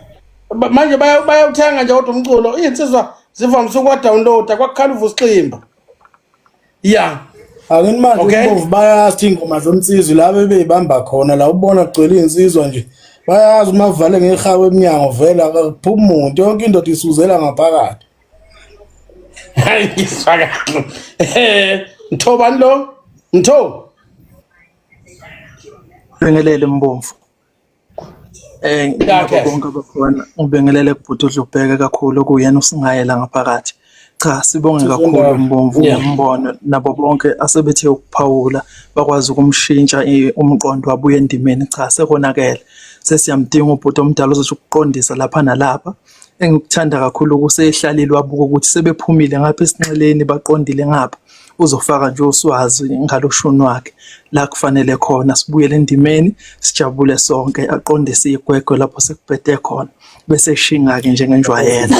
A: Manje bayawuthenga nje kodwa umculo iy'nsizwa zivamise ukuwa-downloada kwakukhala uVusiximba. Yeah.
B: Ake manje
A: Okay.
B: uBomvu bayazi ingoma zomsizwe la bebeyibamba khona la ubona kugcwele insizwa nje. Bayazi uma vale ngehawu eminyango vela akuphuma umuntu yonke indoda isuzela ngaphakathi.
A: Hayi ngizwa kahle. Mtho bani lo? Mtho.
J: Ngibingelele Mbomvu.
A: Ya
J: Nabo
A: Cash.
J: bonke abakhona ngibingelele kubhuti uDlubheke kakhulu okuyena usingayela ngaphakathi. Cha sibonge kakhulu
B: Sisondawo.
J: Mbomvu
A: Yeah.
J: ngombono nabo bonke asebethe ukuphawula bakwazi ukumshintsha umqondo wabuya endimeni. Cha sekonakele. Sesiyamdinga ubhuti omdala ozothi ukuqondisa lapha nalapha. Engikuthanda kakhulu kusehlalile wabuka ukuthi sebephumile ngapha esinxeleni baqondile ngapha. Uzofaka nje uswazi ngaloshuni wakhe la kufanele khona sibuyele endimeni sijabule sonke aqondise igwegwe lapho sekubhede khona bese eshinga-ke njengenjwayelo.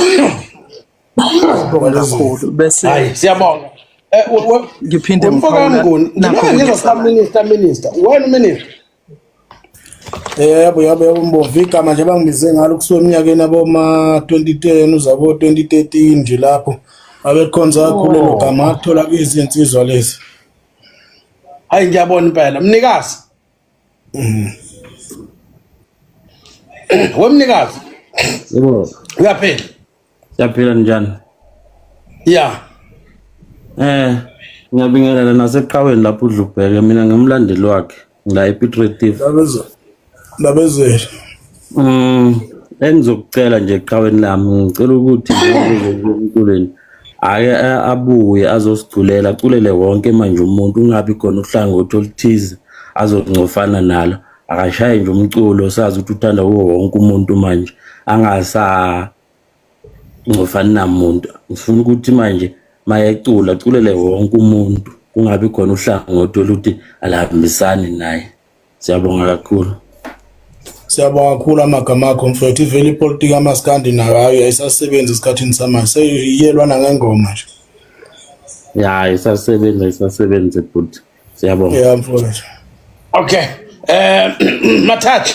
J: Sibonge kakhulu bese
A: Hayi siyabonga.
J: Ngiphinde
A: Mfoka
J: ngiphawula
A: Mnguni,
J: nakho
A: ngeke ngizwa
J: kunye
A: minister minister. Wena minister.
B: Yebo yebo yebo Mbomvu igama nje bangibize ngalo kusuka eminyakeni aboma 2010 uzabo 2013 nje lapho. Abekhonza kakhulu lelo gama ngathola kuyizinsizwa lezi.
A: Hayi ngiyabona impela. Mnikazi. Wemnikazi.
K: Yebo,
A: Uyaphila.
K: siyaphila njani?
A: Yeah.
K: Ngiyabingelela naseqhaweni lapho uDlubheke mina ngimlandeli wakhe la ePiet Retief.
B: Ndabezeli.
K: Engizokucela nje eqhaweni lami ngicela ukuthi njengoba emculweni ake abuye azosiculela aculele wonke manje umuntu ungabi khona uhlangothi oluthize azoncofana nalo akashaye nje umculo sazi ukuthi uthanda kuwo wonke umuntu manje angasa ngcofani namuntu ngifuna ukuthi manje mayecula aculele wonke umuntu kungabi khona uhlangothi oluthi alihambisani naye. Siyabonga kakhulu.
B: Siyabonga kakhulu amagama akho mfowethu. Ivele ipolitiki kamaskandi nayo hayi ayisasebenzi esikhathini samanje. Seyiyelwa nangengoma nje.
K: Ya isasebenza isasebenza bhuti. Siyabonga.
B: Yeah mfowethu.
A: Okay. Eh Mathatha.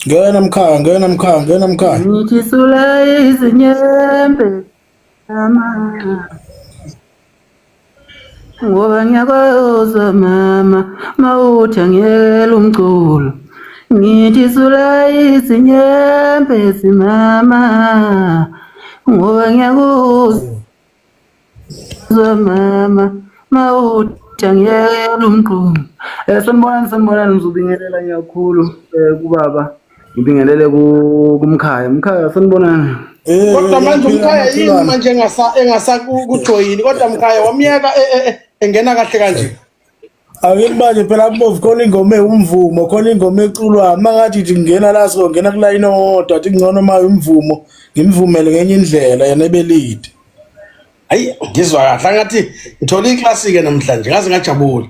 B: Ngena mkhaya, ngena mkhaya, ngena mkhaya.
L: Ngithi sula izinyembe Mama, ngoba ngiyakuzwa mama mawuthi angiyekela umculo ngithi sula izinyembezi mama ngoba ngiyakuzwa mama mawuthi angiyekela umculo um sanibonani sanibonani ngizobingelela ngiyakhulu um kubaba Ngibingelele kumkhaya. Mkhaya sanibonani.
B: Eh,
A: Kodwa manje
B: uyaphila
A: umkhaya yini
B: makhelwane.
A: manje engasa engasakujoyini kodwa mkhaya wamyeka engena kahle kanje.
B: Ake manje phela kubovu khona ingoma ewumvumo khona ingoma eculwayo uma ngathi nje ngingena la songena kulayini owodwa athi kungcono uma umvumo ngimvumele ngenye indlela yena ebelide.
A: Hayi ngizwa kahle angathi ngithola iclassic namhlanje ngaze ngajabula.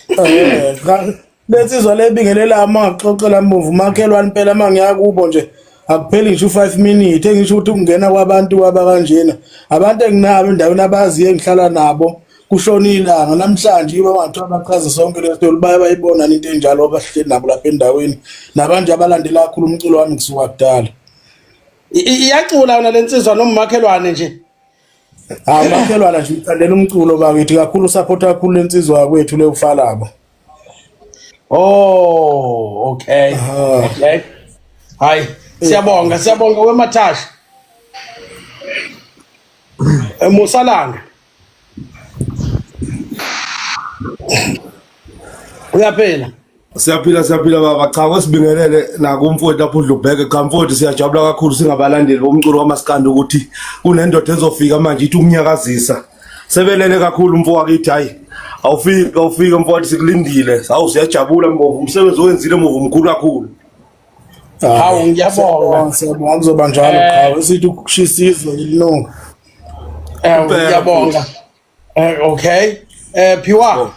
B: Eh, cha, lensizwa lebingelela uma ngakuxoxela mbovu makhelwane impela uma ngiya kubo nje akupheli ngisho u-5 minute engisho ukuthi ukungena kwabantu kwaba kanjena abantu enginabo endaweni abaziyo engihlala nabo kushona ilanga namhlanje iba bantu abachaza sonke le story baye bayibona into enjalo abahleli nabo lapha endaweni nabantu abalandela kakhulu umculo wami kusuka kudala
A: Iyacula yona lensizwa nomakhelwane nje.
B: Hawu makhelwane nje uthandela umculo bakithi kakhulu support kakhulu lensizwa yakwethu le ufalabo.
A: Oh, okay. Okay. Hayi, siyabonga, siyabonga wemathasha. Eh, Musalanga. Uyaphila.
M: Siyaphila siyaphila baba cha kwesibingelele nakumfowethu lapho udlubheke cha mfowethu siyajabula kakhulu singabalandeli bomculo kamaskandi ukuthi kunendoda ezofika manje ithi ukunyakazisa sebelele kakhulu mfo wakithi hayi awufike awufike mfowethu sikulindile hawu siyajabula mbovu umsebenzi owenzile mbovu mkhulu kakhulu
A: Hawu ngiyabonga.
B: Siyabonga kuzoba njalo qhawe sithi ukushisa izwe lilunga.
A: Eh ngiyabonga. Eh okay. Eh Phiwa.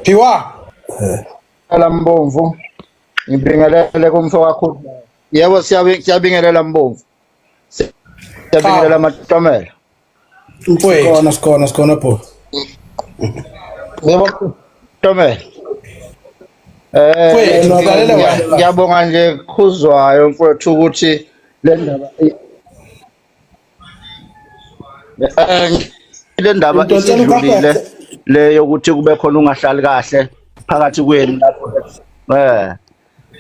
A: Phiwa.
N: Ngibingelela Mbomvu. Ngibingelele kumfo kakhulu. Yebo siyabingelela Mbomvu. Siyabingelela Matomela.
A: Mfowethu.
B: Sikhona sikhona sikhona bhuti.
N: Yebo Matomela. Eh
A: Mfowethu ngilalela wena.
N: Ngiyabonga nje khuzwayo mfowethu ukuthi le ndaba le ndaba isidlulile le yokuthi kube khona ungahlali kahle phakathi kwenu lapho eh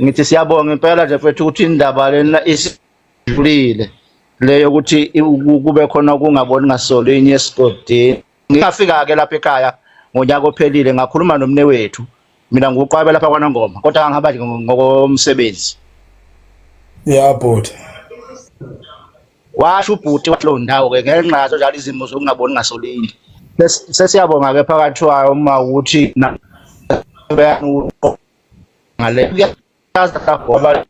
N: ngithi siyabonga impela nje mfethu ukuthi indaba lena isidlulile le yokuthi kube khona ukungaboni ngasolinye esigodini ngingafika-ke lapha ekhaya ngonyaka ophelile ngakhuluma nomnewethu mina nguqwabe lapha kwanongoma kodwa ngihamba nje ngokomsebenzi
B: ya bhuti
N: washo ubhuti wathi leyo ndawo-ke ngenxa yazo njalo izimo zokungaboni ngasolinye sesiyabonga-ke phakathi kwayo uma ukuthi ngale ngoba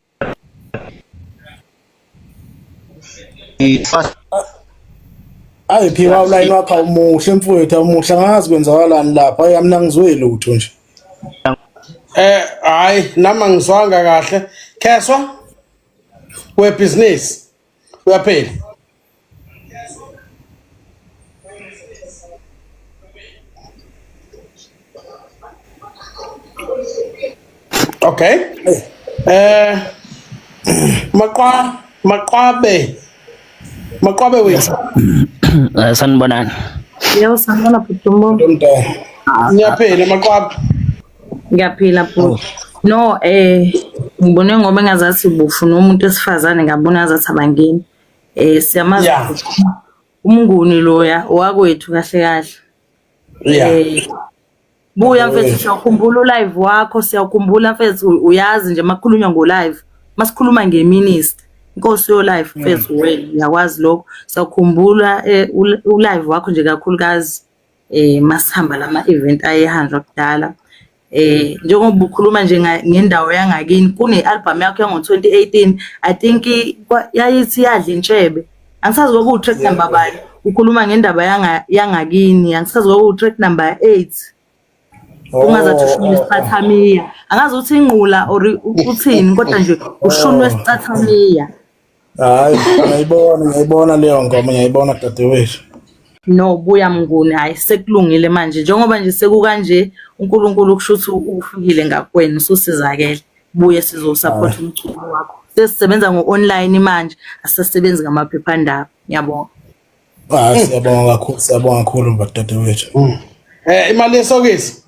B: Ayi phiwa ulayini wakho awumuhle mfowethu awumuhle angazi kwenzakalani lapha ayi mina ngizwe lutho nje.
A: Eh hayi nami angizwanga kahle. Kheswa webusiness uyaphila. Okay. Eh Maqwa Maqwabe Maqwabe wethu.
O: Eh, sanibonani.
G: Yebo sanibona bhuti Mbomvu.
A: Ngiyaphila Maqwabe.
G: Ngiyaphila bhuti. No eh ngibone ngoba engazathi ubufuna umuntu wesifazane ngabona ngazathi abangeni. Eh siyamazi
A: Yeah.
G: bhuti.
P: Umnguni loya owakwethu kahle kahle.
A: Yeah.
P: Eh buya mfethu siyakhumbula ulive wakho siyakhumbula mfethu uyazi nje makukhulunywa ngo live masikhuluma ngeminister inkosi yo live mfethu wena uyakwazi lokho siyakhumbula eh, ulive wakho nje kakhulukazi eh masihamba lama event ayehanjwa kudala eh njengoba ukhuluma nje ngendawo yangakini kune album yakho yango 2018 I think yayithi yadla intshebe angisazi kwaku track number bani ukhuluma ngendaba yanga yangakini angisazi kwaku track number 8 ungazathi ushunwe isicathamiya angazi ukuthi ingqula or uthini kodwa nje ushunwe isicathamiya.
B: Hayi, ngiyayibona, ngiyayibona leyo ngoma, ngiyayibona dadewethu.
P: No, buya Mnguni, hayi sekulungile manje njengoba nje sekukanje uNkulunkulu kusho ukuthi ufikile ngakwena ususizakele. Buye sizosupport umculo wakho. Sesisebenza ngo-online manje, asisasebenzi ngamaphephandaba. Ngiyabonga.
B: Hayi, siyabonga kakhulu, siyabonga kakhulu dadewethu.
A: Eh imali yesokisi.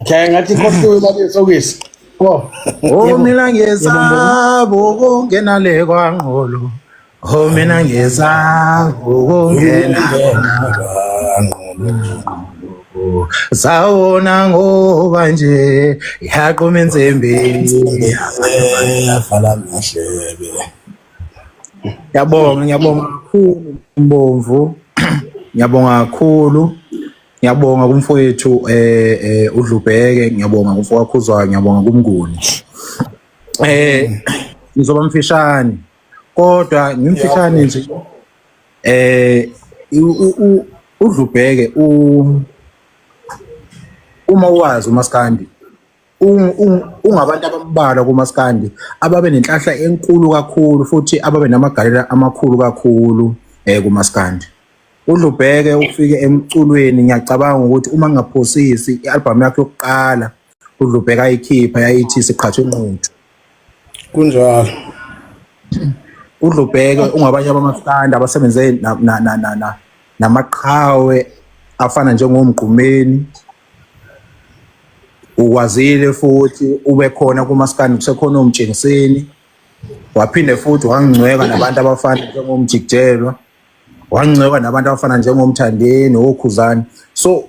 A: Okay, ngathi ikhohliwe imali yesokisi.
B: Oh.
I: Oh mina ngiyesaba ukungena le kwangqolo. Oh mina ngiyesaba ukungena kwangqolo. Sawona ngoba nje yaqhuma insimbi.
B: Yavala amadlebe.
I: Ngiyabonga, ngiyabonga kakhulu Mbomvu. Ngiyabonga kakhulu. Ngiyabonga kumfowethu eh eh uDlubheke, ngiyabonga kumfowakhuzayo, ngiyabonga kumnguni. Eh ngizoba mfishane. Kodwa ngimfishane nje eh uDlubheke u uma wazi uMaskandi ungabantu abambalwa kumaskandi ababe nenhlahla enkulu kakhulu futhi ababe namagalelo amakhulu kakhulu eh kumaskandi. UDlubheke ufike emculweni ngiyacabanga ukuthi uma ngingaphosisi i-album yakhe yokuqala uDlubheke ayikhipha yayithi siqhathwe inquthu.
B: Kunjalo.
I: UDlubheke ungabanye abamaskandi abasebenze na na na na, na namaqhawe afana njengomgqumeni ukwazile futhi ube khona kumaskandi kusekhona omtshengiseni waphinde futhi wangcweka nabantu abafana njengomjikijelwa wangcweka nabantu abafana njengomthandeni okhuzani so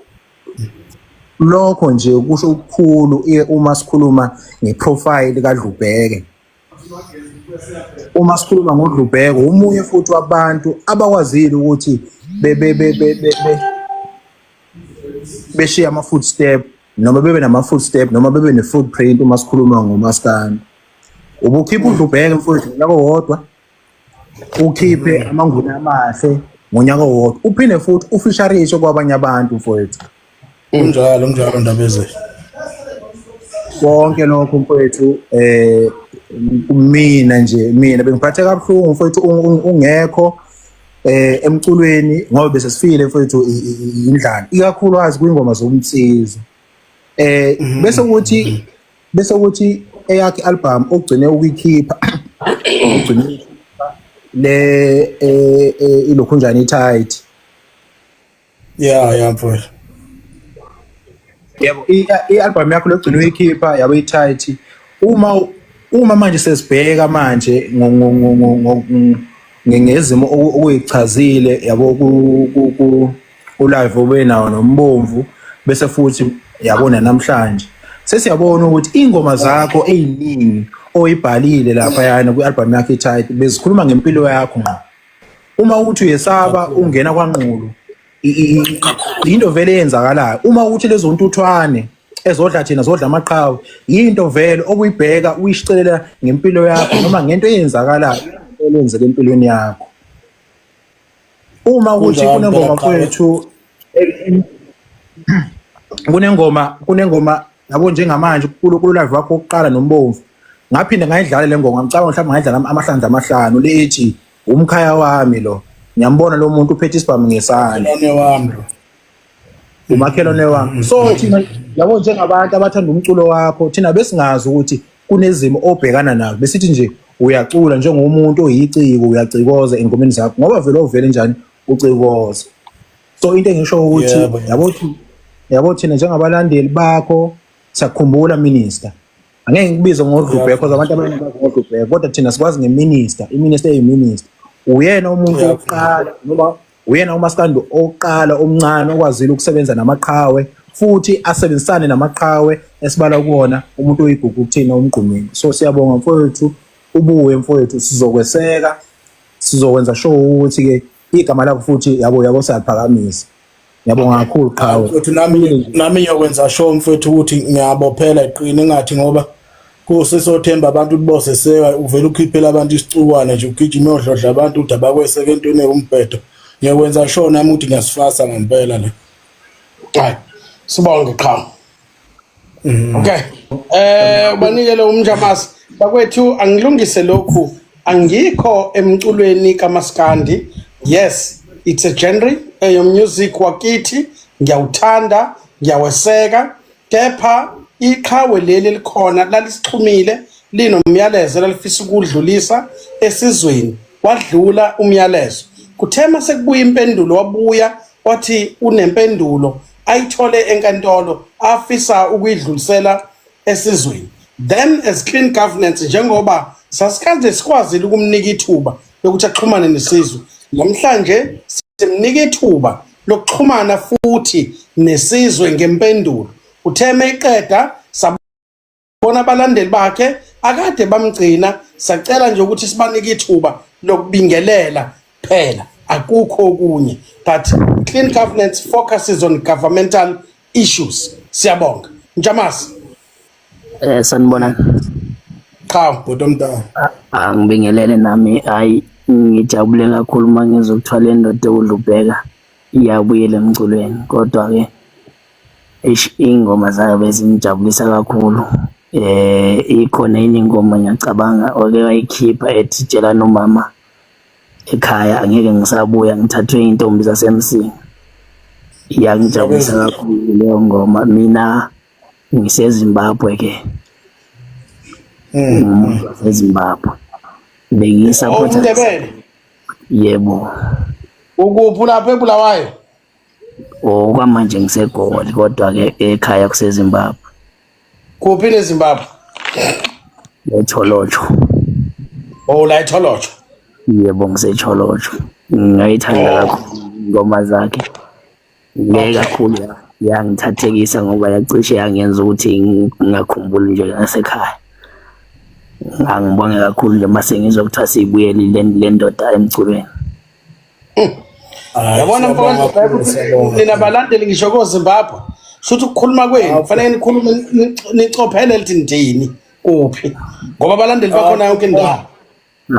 I: lokho nje kusho ukukhulu uma sikhuluma ngeprofile kaDlubheke uma sikhuluma ngoDlubheke umunye futhi wabantu abakwazile ukuthi be be be be beshiya ama footstep noma bebe nama footstep noma bebe ne footprint uma sikhuluma ngomaskandi ubukhipha uDlubheke mfowethu ngonyaka owodwa ukhiphe amanguni amahle ngonyaka owodwa uphinde futhi ufisharishe kwabanye abantu mfowethu
B: Kunjalo, kunjalo Ndabezulu.
I: Konke lokho mfowethu eh mina nje mina bengiphathe kabuhlungu mfowethu ungekho eh emculweni ngoba bese sifile mfowethu indlala ikakhulukazi kwingoma zomsizo eh bese kuthi bese kuthi eyakhe album ogcine ukuyikhipha ogcine le eh, eh, ilokhunjani itight
B: Yeah, yeah mfowethu.
I: Yebo, i-album yakho logcina uyikhipha yabo i-tight. Uma uma manje sesibheka manje ngezimo okuyichazile yabo ku ku live obenawo nombomvu bese futhi yabona namhlanje sesiyabona ukuthi ingoma zakho eziningi oyibhalile lapha yana kwi-album yakho i-tight bezikhuluma ngempilo yakho ngqo uma ukuthi uyesaba ungena kwanqulu into vele eyenzakalayo uma ukuthi lezo ntuthwane ezodla thina zodla amaqhawe yinto vele okuyibheka uyishicelela ngempilo yakho noma ngento eyenzakalayo eyenzeka empilweni yakho uma ukuthi kunengoma kwethu kunengoma kunengoma yabo njengamanje kulo live wakho wokuqala nombomvu ngaphinde ngayidlala le ngoma ngicabanga mhlawumbe ngayidlala amahlandla amahlanu le ethi umkhaya wami lo ngiyambona lo muntu uphethe isibhamu ngesandla
B: wami lo
I: umakhelwane wami so thina yabo njengabantu abathanda umculo wakho thina besingazi ukuthi kunezimo obhekana nazo besithi nje uyacula njengomuntu oyiciko uyacikoza engomeni zakho ngoba vele ovele njani ucikoza so into engisho ukuthi yabo yabo thina njengabalandeli bakho siyakhumbula minister.
Q: Angeke ngikubize ngoDlubheke because abantu abaningi bazi ngoDlubheke, kodwa thina sikwazi ngeminister, iminister eyiminister. Uyena umuntu wokuqala noma uyena umaskandi oqala omncane okwazile ukusebenza namaqhawe futhi asebenzisane namaqhawe esibala kuwona umuntu oyigugu kuthina uMgqumeni. So siyabonga mfowethu, ubuye mfowethu, sizokweseka, sizokwenza sure ukuthi ke igama lakho futhi yabo yabo siyaliphakamisa. Ngiyabonga kakhulu qhawe.
B: Mfowethu nami ngiyokwenza sure mfowethu ukuthi ngiyabophela iqine ngathi ngoba kusisothemba abantu ukuthi boseseka uvele ukhiphela abantu isicukwana nje ugijima uyodlodla abantu ukuthi abakweseke entweni ewumbhedo. Ngiyokwenza sure nami ukuthi ngiyasifasa ngempela le.
A: Hayi. Sibonge qhawe. Okay. Ubanikele umnjamasi. Bakwethu angilungise lokhu. Angikho emculweni kaMaskandi. Yes, it's a genre eyo music wakithi. Ngiyawuthanda, ngiyaweseka. Kepha iqhawe leli elikhona lalisixhumile linomyalezo lalifisa ukudlulisa esizweni. Wadlula umyalezo. Kuthe mase kubuya impendulo wabuya wathi unempendulo ayithole enkantolo afisa ukuyidlulisela esizweni. Then as clean governance njengoba sasikade sikwazile ukumnika ithuba lokuthi axhumane nesizwe, namhlanje simnika ithuba lokuxhumana futhi nesizwe ngempendulo. Uthe meyiqeda bona abalandeli bakhe akade bamgcina, sacela nje ukuthi sibanike ithuba lokubingelela phela, akukho okunye. But clean governance focuses on governmental issues. Siyabonga Njamasi.
O: Sanibonani.
A: Cha
B: bhuti omdala.
O: Angibingelele nami, hayi ngijabule kakhulu uma ngizwa kuthiwa le ndoda uDlubheka iyabuyela emculweni, kodwa ke eish iy'ngoma zayo bezingijabulisa kakhulu. Ikhona enye ingoma ngiyacabanga oke wayikhipha ethi tshelani umama ekhaya angeke ngisabuya ngithathwe iy'ntombi zaseMsinga. Iyangijabulisa kakhulu leyo ngoma. Mina ngiseZimbabwe ke, ngingumuntu waseZimbabwe, bengiyisapotha.
A: UMndebele.
O: Yebo.
A: Ukuphi lapha eBulawayo?
O: Okwamanje ngiseGoli, kodwa ke ekhaya kuseZimbabwe.
A: Kuphi neZimbabwe?
O: eTholotsho.
A: Oh, la eTholotsho.
O: Yebo, ngiseTholotsho. Ngayithanda kakhulu ingoma zakhe le kakhulu, yangithathekisa ngoba yacishe yangenza ukuthi ngingakhumbuli nje ngasekhaya. Angibonge kakhulu nje mase ngizwa kuthiwa siyibuyelile le ndoda emculweni.
A: Yabona mfowethu, nina balandeli ngisho koZimbabwe, shuthi ukukhuluma kwenu kufanele nikhulume nicophelele lithi ndini kuphi, ngoba abalandeli bakhona yonke indawo.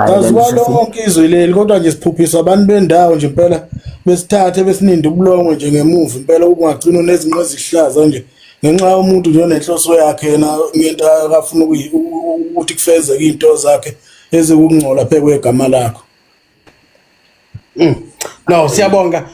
B: Aziwa lonke izwe leli, kodwa nje siphuphisa abantu bendawo nje impela, besithathe besininde ubulongwe nje ngemuva impela, ukungagcina unezinqe ezihlaza nje ngenxa yomuntu nje onenhloso yakhe yena ngento akafuna ukuthi kufezeke into zakhe ezikungcola phe kwegama lakho.
A: No, siyabonga.